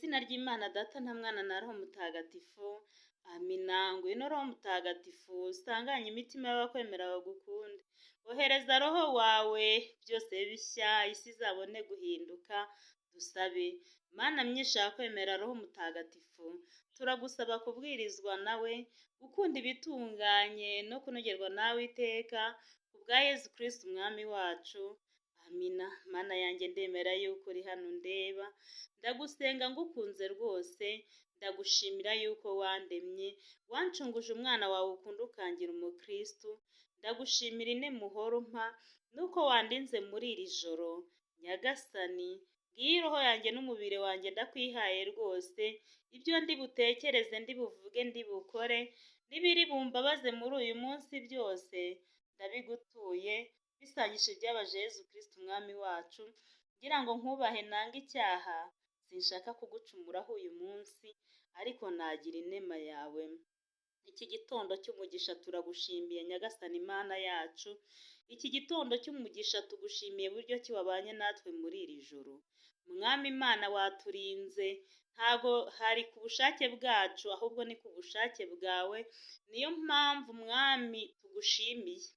Izina ry'Imana Data na Mwana na Roho Mutagatifu, amina. Ngwino Roho Mutagatifu, usanganye imitima y'abakwemera bagukunde. Ohereza Roho wawe, byose bishya, isi izabone guhinduka. Dusabe. Mana myinshi kwemera Roho Mutagatifu, turagusaba kubwirizwa nawe, gukunda ibitunganye no kunogerwa nawe iteka, kubwa Yezu Kristu Umwami wacu. Amina. Mana yanjye, ndemera yuko uri hano ndeba, ndagusenga ngukunze rwose, ndagushimira yuko wandemye, wancunguje umwana wawe ukunda ukangira umukristu, ndagushimira inema uhora umpa, nuko wandinze muri iri joro. Nyagasani, ngiyi roho yanjye n'umubiri wanjye ndakwihaye rwose, ibyo ndi butekereze, ndi buvuge, ndi bukore, n'ibiri bumbabaze muri uyu munsi byose, ndabigutuye, bisangisha ibyabaje Yezu Kristu Umwami wacu, ngira ngo nkubahe nange icyaha, sinshaka kugucumuraho uyu munsi, ariko nagira inema yawe. Iki gitondo cy'umugisha turagushimiye Nyagasani Imana yacu, iki gitondo cy'umugisha tugushimiye buryo ki wabanye natwe muri iri joro. Mwami Imana, waturinze, ntago hari ku bushake bwacu, ahubwo ni ku bushake bwawe, niyo mpamvu Mwami tugushimiye.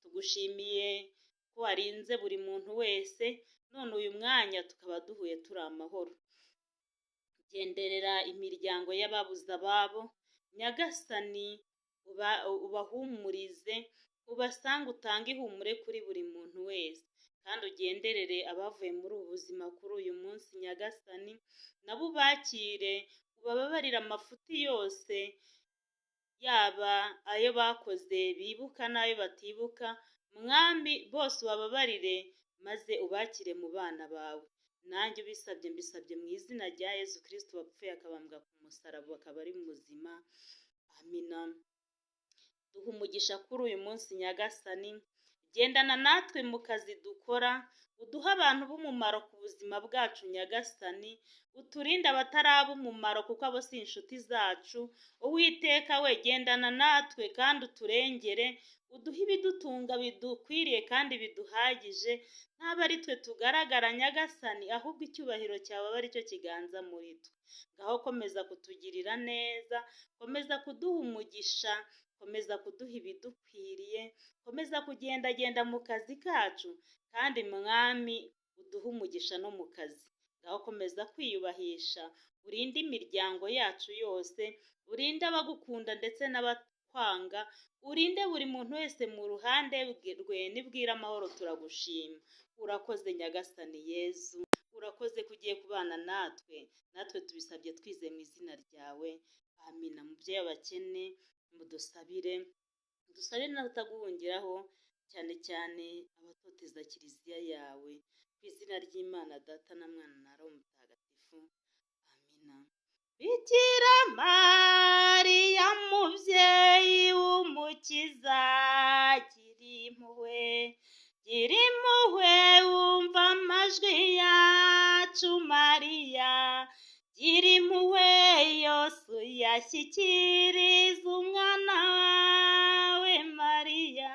Tugushimiye ko warinze buri muntu wese, none uyu mwanya tukaba duhuye turi amahoro. Genderera imiryango y'ababuze ababo, Nyagasani ubahumurize, ubasange utange ihumure kuri buri muntu wese. Kandi ugenderere abavuye muri ubu buzima kuri uyu munsi Nyagasani, nabo ubakire, ubababarire amafuti yose, yaba ayo bakoze bibuka n'ayo batibuka, Mwami bose ubababarire maze ubakire mu bana bawe. Nanjye ubisabye mbisabye mu izina rya Yezu Kristu wapfuye akabambwa ku musaraba akaba ari muzima. Amina. Duha umugisha kuri uyu munsi Nyagasani, gendana natwe mu kazi dukora, uduhe abantu b'umumaro ku buzima bwacu Nyagasani, uturinde abataraba umumaro kuko abo si inshuti zacu. Uwiteka we, gendana natwe kandi uturengere, uduhe ibidutunga bidukwiriye kandi biduhagije, ntabwo ari twe tugaragara Nyagasani, ahubwo icyubahiro cyawe abe aricyo kiganza muri twe. Ngaho komeza kutugirira neza, komeza kuduha umugisha, komeza kuduha ibidukwiriye, komeza kugendagenda mu kazi kacu, kandi Mwami uduhe umugisha no mu kazi. Ngaho komeza kwiyubahisha, urinde imiryango yacu yose, urinde abagukunda ndetse n'abakwanga, urinde buri muntu wese mu ruhande rwe, nibwira amahoro turagushima. Urakoze Nyagasani Yezu, urakoze ko ugiye kubana natwe, natwe tubisabye twizeye mu izina ryawe. Amina. Mubyeyi w'abakene, mudusabire, dusabire n'abataguhungiraho, cyane cyane abatoteza kiliziya yawe, ku izina ry'Imana Data na Mwana na Roho Mutagatifu. Amina. Bikira Mariya mubyeyi w'Umukiza, gira impuhwe, gira impuhwe wumva amajwi yacu Mariya, gira impuhwe yose uyashyikiriza umwana wawe Mariya,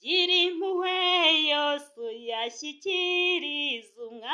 gira impuhwe yose uyashyikiriza umwana